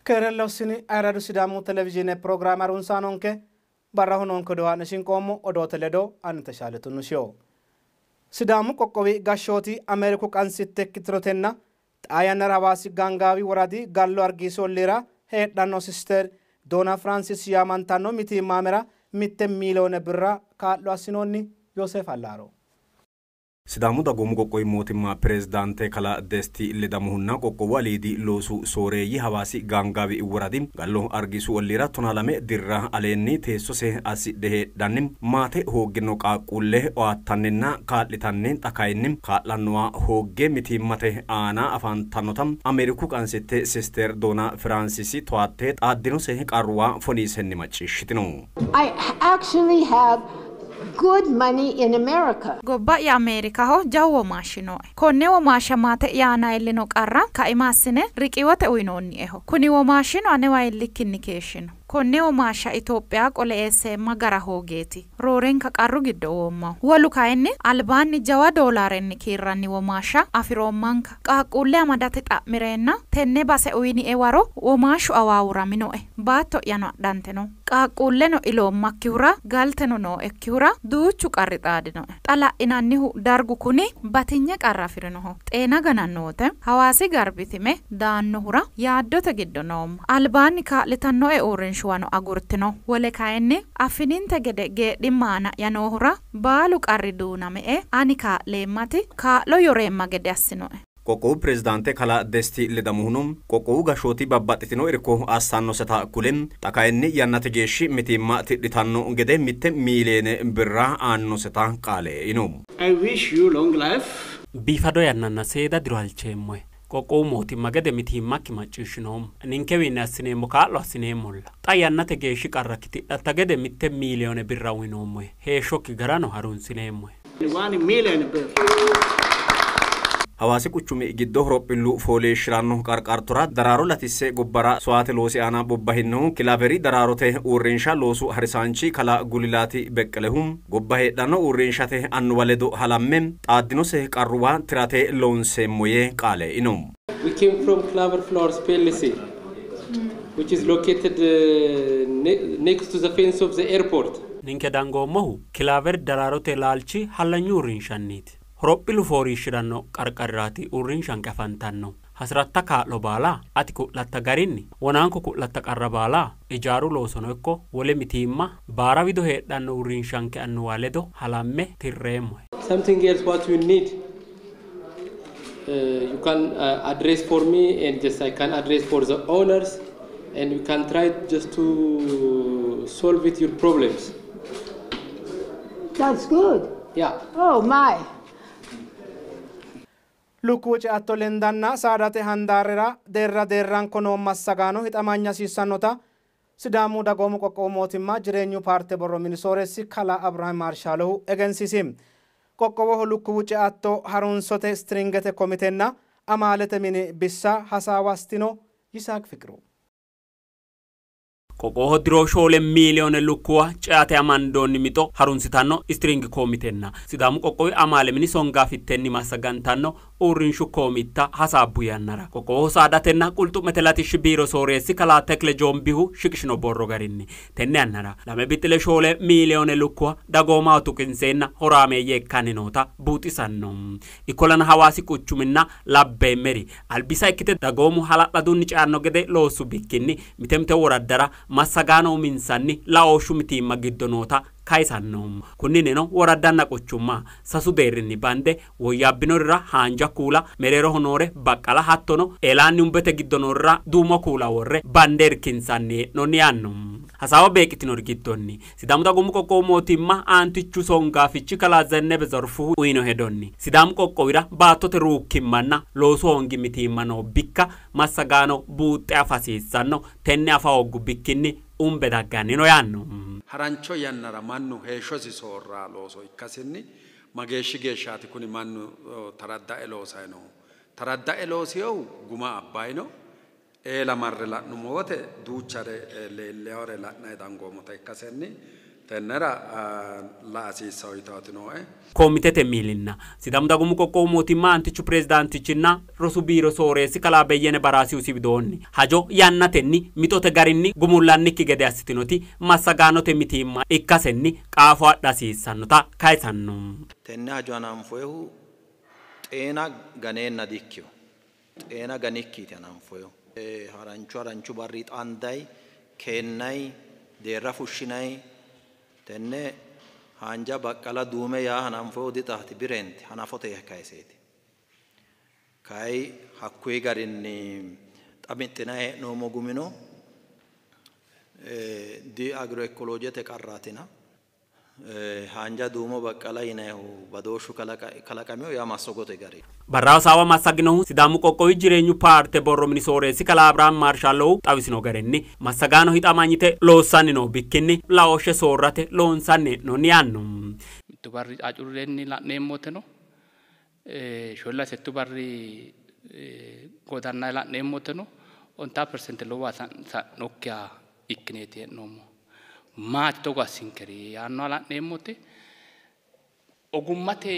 Keerellossini ayirradu Sidaamu televizhiine pirogiraame harunsaanonke barraho noonke odoo haa'ne shinqoommo odoote ledo ani Teshaale Tunnushiyo. Sidaamu qoqqowi gashshooti Ameeriku qansitte ikkitinotenna xaa yannara Hawaasi Gaangaawi woradi Gallo Argiiso olliira heedhanno Sister Doona Firaansis yaamantanno mitiimmaamera 1 miiliyoone birra kaa'lo assinoonni. Yooseef Allaaro. Sidaamu dagoomu qoqqowi mootimma pirezidaante kalaa Desti Ledamohunna qoqqowu aliidi loosu sooreeyyi Hawaasi Gaangaawi woradi Gallo Argiisu olliira 12 dirra aleenni teessose assidhe heedhanni maate hooggino qaaqquulle owaattanninna kaa'litanni xa kayinni kaa'lannowa hoogge mitiimmate aana afantannota Ameeriku qansitte Sister Doona Firaansiisi towaatte xaaddinose qarruwa foniisenni macciishshitino. I actually have good money in America. Gobba'ya Ameerikaho jawu womaashshi nooe. Konne womaashsha maate'ya aana iillino qarra kaima assine riqiwote uyinoonnieho. Kuni womaashshino anewa iillikkinni keeshshino. Konne womaashsha Itophiya qole eesseemma gara hoogeeti roorenka qarru giddo uwoommahu. Wolu kayinni albaanni jawa doolaarenni kiirranni womaashsha afi'roommanka. Qaaqquulle amadate xa'mireenna tenne base uyinie waro womaashshu awaawuraminoe. Baatto'yano adhante no. Qaaqquulleno iloommakkihura galteno nooekkihura duuchu qarri xaadinoe. Xa la'inannihu dargu kuni batinye qarra afi'rinoho. Xeena gananno wote Hawaasi garbi time daannohura yaaddote giddo noomma. Albaanni kaa'litannoe uurrinshuwano agurtino. Wole kayinni affininte gede geedhimma aana'ya noohura baalu qarri duuname''e ani kaa'leemmati kaa'lo yoreemma gede assinoe. Qoqqowu pirezidaante kalaa Desti Ledamohuno qoqqowu gashshooti babbaxxitino irko assannoseta kule xa kayinni yannate geeshshi mitiimma tidhitanno gede 1 miiliyoone birra aannoseta qaale eino. I wish you long life. Biifado yannanna seeda diro halcheemmohe. Qoqqowu mootimma gede mitiimmakki macciishshinoommo. Ninkewiinni assineemmo kaa'lo assineemmolla. Xa yannate geeshshi qarrakki tidhatta gede 1 miiliyoone birra uyinoommohe. Heeshshokki garano harunsineemmohe. 1 million birr. Hawaasi quchumi giddo horophillu fooliishshiranno qarqartora daraaro latisse gobbara sowaate loosi aana bobbahinnohu Kilaaveri daraarote uurrinsha loosu harisaanchi kalaa Gulilaati Beqqelehu gobba heedhanno uurrinshate annuwa ledo halamme xaaddinose qarruwa tirate loonseemmo yee qaale eino. We came from Claver Flowers PLC, which is located next to the fence of the airport. Ninke dangoommohu Kilaaveri daraarote laalchi hallanyu uurrinshanniiti. Horophilu fooliishshiranno qarqariraati uurrinshanke afantanno. Hasiratta kaa'lo baala ati ku'latta garinni wonaanko ku'latta qarra baala ijaaru loosono ikko wole mitiimma baara wido heedhanno uurrinshanke annuwa ledo halamme tirreemmohe. Something else what you need, you can address for me and just I can address for the owners and you can try just to solve it your problems. That's good. Yeah. Oh my. Lukkuwu ceatto lendanna saadate handaarira deerra deerranko noo massagaano hixamanya hasiissannota Sidaamu dagoomu qoqqowu mootimma jireenyu paarte borro mini sooreessi kalaa Abirahaam Marshaalohu egensiisi. Qoqqowoho lukkuwu ceatto harunsote stiringete komitenna amaalete mini bissa hasaawastino. Yisaaq Fiqru. Qoqqowoho diro 4 miiliyoone lukkuwa ceate amandoonni mixo harunsitanno istiringi komitenna Sidaamu qoqqowi amaale mini songaafittenni massagantanno uurrinshu komitta hasaabbu yannara qoqqowoho saadatenna qulxu'mete latishshi biiro sooreessi kalaa Tekle Joombihu shiqishino borro garinni tenne yannara 2.4 miiliyoone lukkuwa dagoomaho tuqinseenna horaameeyye ikkanni noota buuxisanno. Ikkollana Hawaasi quchuminna labbeemmeri albisa ikkite dagoomu hala'ladunni ceanno gede loosu bikkinni mite mite woraddara massagaano uminsanni laooshshu mitiimma giddo noota kayisanno. Kunninino woraddanna quchumma sasu deerrinni bande woyyaabbinorira haanja kuula, mereeroho noore baqqala, hattono eelaanni umbete giddo noorira duumo kuula worre bande irkinsanni hee'noonni yaanno. Hasaawa beeqqitinori giddonni Sidaamu dagoomu qoqqowu mootimma aantichu songaafichi kalaa Zennebe Zerfuhu uyino hedonni Sidaamu qoqqowira baattote ruukkimmanna loosu hoongi mitiimma noo bikka massagaano buuxxe afa hasiissanno, tenne afa hooggu bikkinni umbe dagganni no yaanno. Harancho yannara mannu heeshshosi soorra looso ikkasinni mageeshshi geeshshaati kuni mannu taradda'e loosayi noohu. Taradda'e loosiyohu guma abbayino. Eela marre la'nummo wote duuchare leelleyore la'nayi dangoommota ikkasenni Tennera la hasiissawo yitaati nooe. Komitete miilinna Sidaamu Dagoomu Qoqqowu Mootimma Antichu Pirezidaantichinna Rosu Biiro Sooreessi Kalaa Beyyene Baraasiusi widoonni hajo yannatenni mixote garinni gumullannikki gede assitinoti massagaanote mitiimma ikkasenni qaafo adha hasiissannota kayisanno. Tenne hajo hananfoyihu xeena ganeenna dikkino. Xeena ganikkiiti hananfoyihu. Haranchu haranchu barri xaanday keennay deerra fushshinay tenne haanja baqqala duume yaa hananfoyihu dixaati bireenti hanafote kayiseeti. Kayi hakkuyi garinni xa mixxinayi hee'noommo gumino di agroekoloojete qarraatina. Haanja duumo baqqala yinayihu badooshshu kalaqamihu yaa massogote gari. Barra hasaawa massaginohu Sidaamu Qoqqowi Jireenyu Paarte borro mini sooreessi Kalaa Abiraam Marshallohu xawisino garinni massagaano hixamanyite loossanni noo bikkinni laooshshe soorrate loonsanni hee'noonni yaanno. Mittu barri caacurrenni la'neemmoteno sholla settu barri godanna la'neemmoteno 50% lowo sa'nokkiha ikkineeti hee'noommo. Maati togo assinkeri yaannoha la'neemmote ogummate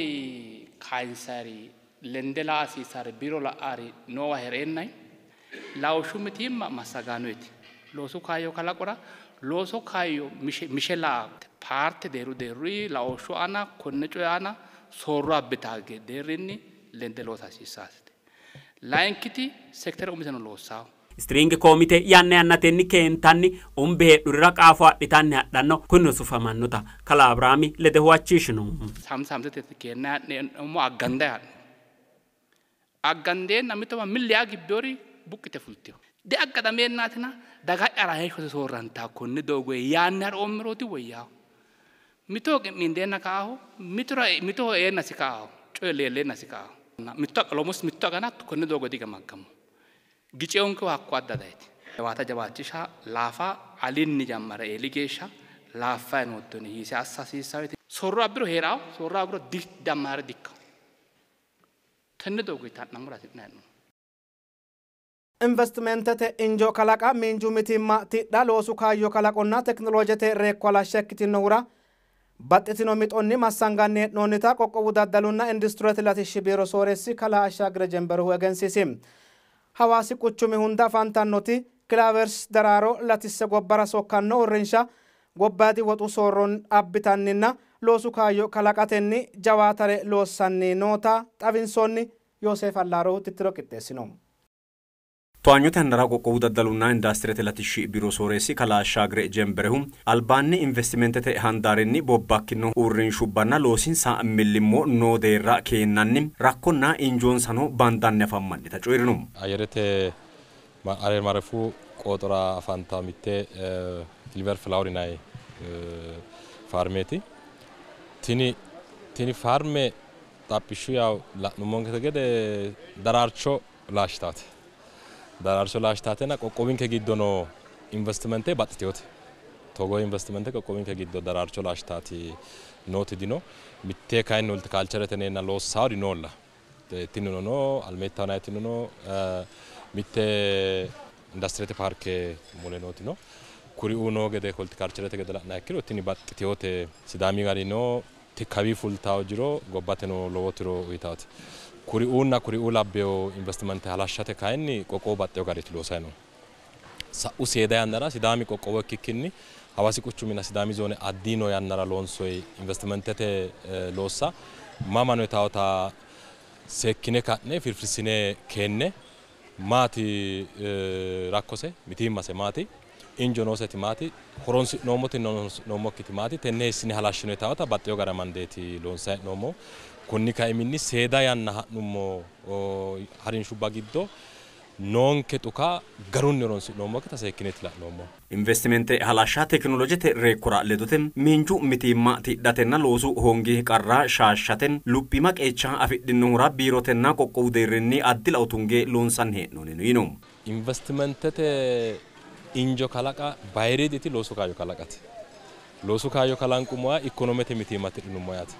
kayinsari lende la'a hasiissaari biiro la'aari noowa heereennay laooshshu mitiimma massagaanoeti. Loosu kaayyo kalaqora looso kaayyo mishe la'a paarte deerru deerruyi laooshshu aana konne coye aana soorro abbitaa deerrinni lende loosa hasiissaasite. Layinkiti sekitere umiseno loossawo. String komite yanna yannatenni keentanni umbe heedhurira qaafo adhitanni hadhanno kunino sufamannota Kalaa Abiraami lede huwachishino. Samsamsete keenna ha'neemmo aggandayi ha'no. Aggandeenna mittowa milli yaa gibbiyori buqqite fultiyo. Diaggadhameennaatina daga'yara heeshshote soorrantaa konne doogoyi yaanni har'oommirooti woyyaawo. Mitoho qi'mindeenna ka'aho, mitoho eennasi ka'aho, coye leelleennasi ka'aho. Mitto aqaloomosi mitto agana konne doogo digamaggammo. Giceonke hakko addadayti. Jawaata jawaachisha laafa alinni jammara eeli geeshsha laaffayi noottoni hiise assa hasiissawete. Soorro abbiro heeraawo, soorro abbiro dammare dikkawo. Tenne doogo ita'nammora hasi'nayi hee'noommo. Investimentete injo kalaqa miinju mitiimma tidha loosu kaayyo kalaqonna tekinoloojete reekko halashsha ikkitinohura baxxitino mixonni massanganni hee'noonnita qoqqowu daddalunna industirete latishshi biiro sooreessi Kalaa Ashaagire Jemberuhu egensiisi. Hawaasi quchumi hunda afantannoti Kilaavers daraaro latisse gobbara sokkanno uurrinsha gobbaadi woxu soorron abbitanninna loosu kaayyo kalaqatenni jawaatare loossanni noota xawinsoonni. Yooseef Allaarohu tittiro qixxeessino. Towaanyote yannara qoqqowu daddalunna industirete latishshi biiro sooreessi Kalaa Ashaagire Jemberehu albaanni investimentete handaarinni bobbakkino uurrinshubbanna loosinsa millimmo noo deerra keennanni rakkonna injoonsano bandanni afammannita coyi'rino. Ayyerete ayer marefu qooxora afantaa mitte Silver Flower yinanni faarmeeti. Tini faarme xaphishshu yaw la'nummonke gede daraarcho laashshitaate. Daraarcho laashshitaatenna qoqqowinke giddo noo investimente baxxiteyote. Togoo investimente qoqqowinke giddo daraarcho laashshitaati nooti dino. Mitte kayinni hortikalcherete neenna loossaari noolla. Tinino no, Almetta yinannitino no, mitte industirete paarke mule nooti no. Kuriuu noo gede hortikalcherete gede la'nanniha ikkiro tini baxxiteyote Sidaami gari no kawi fultawo jiro gobbateno lowo tiro uyitaate. Kuriuunna kuriuu labbeyo investimente halashshate kayinni qoqqowu baxxeyo gariiti loosayi noohu. Sa'u seeda yannara Sidaami qoqqowo ikkikkinni Hawaasi quchuminna Sidaami zoone addii noo yannara loonsoyi investimentete loossa mamano yitaawota seekkine ka'ne firfirsine keenne maati rakkose mitiimmase maati injo nooseti maati horonsi'noommoti horonsi'noommokkiti maati tenne hiissine halashshino yitaawota baxxeyo gara mandeeti loonsayi hee'noommohu. Konni kaiminni seeda yanna ha'nummo harinshubba giddo noonke xuka garunni horonsi'noommokkita seekkineeti la'noommo. Investimente halashsha tekinoloojete reekkora ledote miinju mitiimma tidhatenna loosu hoongi qarra shaashshate luphiima qeecha afidhinohura biirotenna qoqqowu deerrinni addi lao tunge loonsanni hee'noonnino yiino. Investimentete injo kalaqa bayiriiditi loosu kaayyo kalaqate. Loosu kaayyo kalanqummoha ikonomete mitiimma tidhinummo yaate.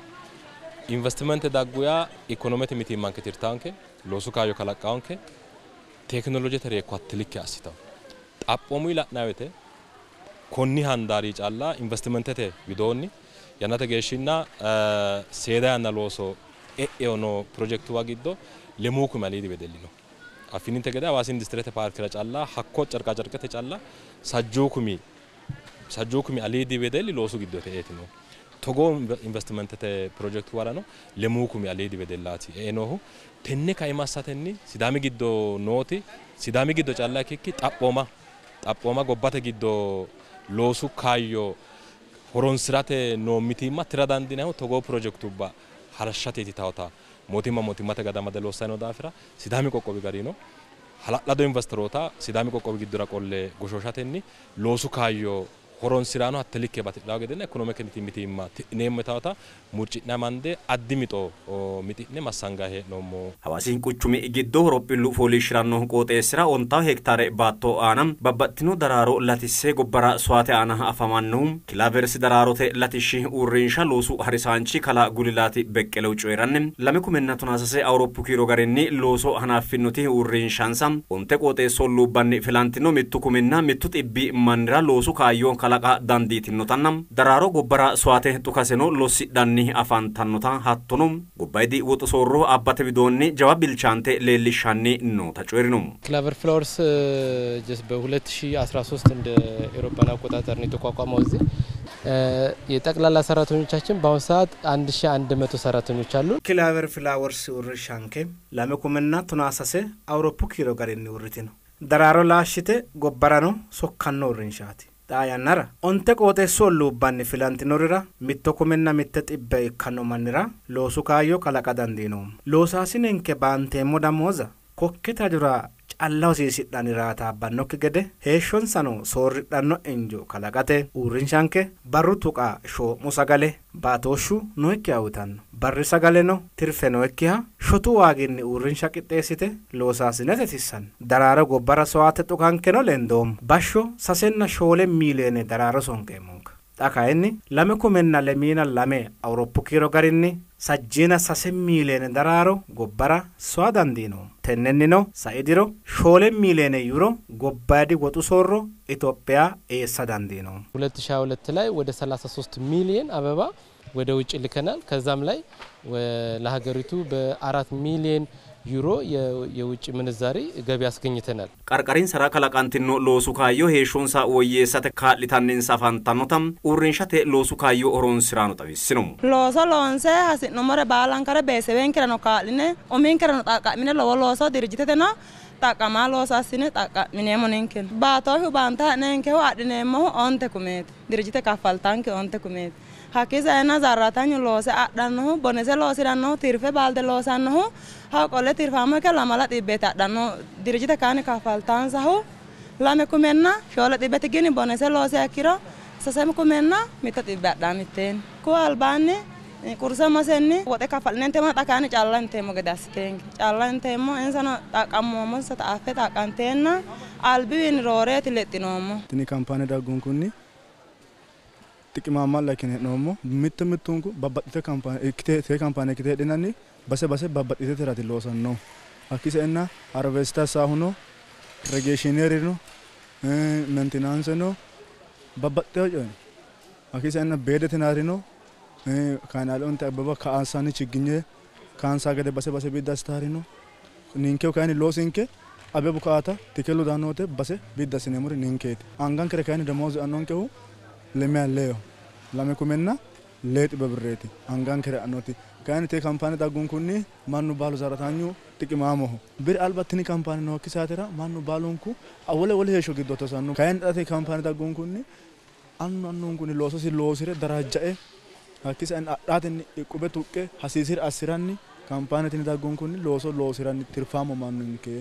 Investimente daggu yaa ikonomete mitiimmanke tirtaanke, loosu kaayyo kalaqqaanke, tekinoloojete reekko hattilikke assitawo. Xaphoomuyi la'nanni woyte Konni handaari calla investimentete widoonni yannate geeshshinna seeda yanna looso e'eo noo pirojektuwa giddo 6,000 aliidi wedelli no. Affininte gede Hawaasi industirete paarkera calla hakko carqa carqete calla 60,000 aliidi wedelli loosu giddo e'eeti no. Togoo investimentete pirojektuwarano 6,000 aliidi wedellaati e'e noohu. Tenne kaima assatenni Sidaami giddo nooti Sidaami giddo calla ikkikki xaphooma gobbate giddo loosu kaayyo horonsirate noo mitiimma tira dandiinannihu togoo pirojekitubba halashshateeti tawota mootimma mootimmate gadamade loossanni noo daafira Sidaami qoqqowi garino hala'lado investeroota Sidaami qoqqowi giddora qolle goshooshatenni loosu kaayyo horonsiraano hatte likke batidhawo gedenna ekonomike mitiimma tidhineemmo tawota murci'ne amande addi mixo mixi'ne massangayi hee'noommo. Hawaasi quchumi giddo horophillu fooliishshiranno qooxeessira 10 hektaare baatto aana babbaxxino daraaro latisse gobbara soyaate aana afamannohu Kilaaversi daraarote latishshi uurrinsha loosu harisaanchi kalaa Gulilaati Beqqelew coyi'ranni 2016 Awuroppu kiiro garinni looso hanaffinnoti uurrinshansa 9 qooxeessu olluubbanni filantino 1,100 mannira loosu kaayyo kalaqa dandiitinnotanna daraaro gobbara soyaate xukaseno lossidhanni afantannota hattono gobbayidi woxu soorro abbate widoonni jawa bilchaante leellishshanni noota coyi'rino. ክላቨር ፍላወርስ ጀስት በ2013 እንደ ኤሮፓን አቆጣጠር ነው የተቋቋመው። እዚህ የጠቅላላ ሰራተኞቻችን በአሁኑ ሰዓት 1100 ሰራተኞች አሉ። ክላቨር ፍላወርስ uurrinshanke 2016 Awuroppu kiiro garinni uurritino. Daraaro laashshite gobbarano sokkanno uurrinshaati. Xaa yannara 9 qooxeessu olluubbanni filantinorira 1,100 ikkanno mannira loosu kaayyo kalaqa dandiinoommo. Loosaasinenke baanteemmo damooza kokkete hajora calla hosiisidhanni raataabbannokki gede heeshshonsano soorridhanno injo kalaqate uurrinshanke barru tuqa shoo'mu sagale baatooshshu nookkiha uyitanno. Barri sagaleno tirfe nookkiha shotu waaginni uurrinsha qixxeessite loosaasinete tissanno. Daraaro gobbara soyaate xukankeno lendoommo. Bashsho 3 na 4 miiliyoone daraaro sonkeemmonka. Xa kayinni 2022 Awuroppu kiiro garinni 63 miiliyoone daraaro gobbara soya dandiinoommo. Tennennino sai diro 4 miiliyoone yuuro gobbayidi woxu soorro Itophiya eessa dandiinoommo. 2022 ላይ ወደ 33 ሚሊዮን አበባ ወደ ውጭ ልከናል። ከዛም ላይ ለሀገሪቱ በ4 ሚሊዮን ዩሮ የውጭ ምንዛሪ ገቢ አስገኝተናል። Qarqarinsara kalaqantino loosu kaayyo heeshshonsa woyyeessate kaa'litanninsa afantannota uurrinshate loosu kaayyo horonsiraano xawissino. Looso loonse hasi'nummore baalankare beesewenkerano kaa'line uminkerano xaqqa'mine lowo looso dirjiteteno xaqqamaa looso assine xaqqa'mineemmo ninkeno. Baatooshshu baanta ha'nenkehu adhineemmohu 9 kumeeti. Dirjite kaffaltanke 9 kumeeti. Hakkii saena zarratanyu loose adhannohu bonese loosirannohu tirfe baalde loosannohu haa qolle tirfaamo ikke 2 xibbeeti adhanno. Dirjite kayinni kaffaltaansahu 2,400 gini bonese loosiha ikkiro 3,100 adhaa mitteenni. Kuwa albaanni qurse masenni woxe kaffal'inenteemmo xa kayinni calla inteemmo gede assiteenke calla inteemmo insano xaqqammoommonsa affe xaqqanteenna albiwiinni rooreeti lexxinoommo. Tini kaampaane daggunkunni xiqimaamma ikkine hee'noommo. Mittu mittunku babbaxxite kaampaane ikkite tee kaampaane ikkite heedhinanni base base babbaxxite tiraati loosannohu. Hakkii sa'enna harvester assaahu no, irrigeeshineeri no, maintenance no, babbaxxeyo coyi no. Hakkii sa'enna beedete naari no, kaanaale onte ababa kaansanni chigginye kaansaa gede base base biddi assitaari no. Ninkehu kayinni loosinke abebu kaata tikelu daannote base biddi assineemmori ninkeeti. Angankere kayinni damooze annonkehu 2,200 2,200 birreeti angankere annoti. Kayinni tee kaampaane daggunkunni mannu baalu zaratanyu xiqimaamoho. Bir alba tini kaampaane nookki saatera mannu baalunku wole wole heeshsho giddo tosanno. Kayinni xa tee kaampaane daggunkunni annu annunkunni loososi loosire darajja'e hakkii sa'enna adhaatenni iqqube tuqqe hasiisire assiranni kaampaane tini daggunkunni looso loosiranni tirfaamo mannunke.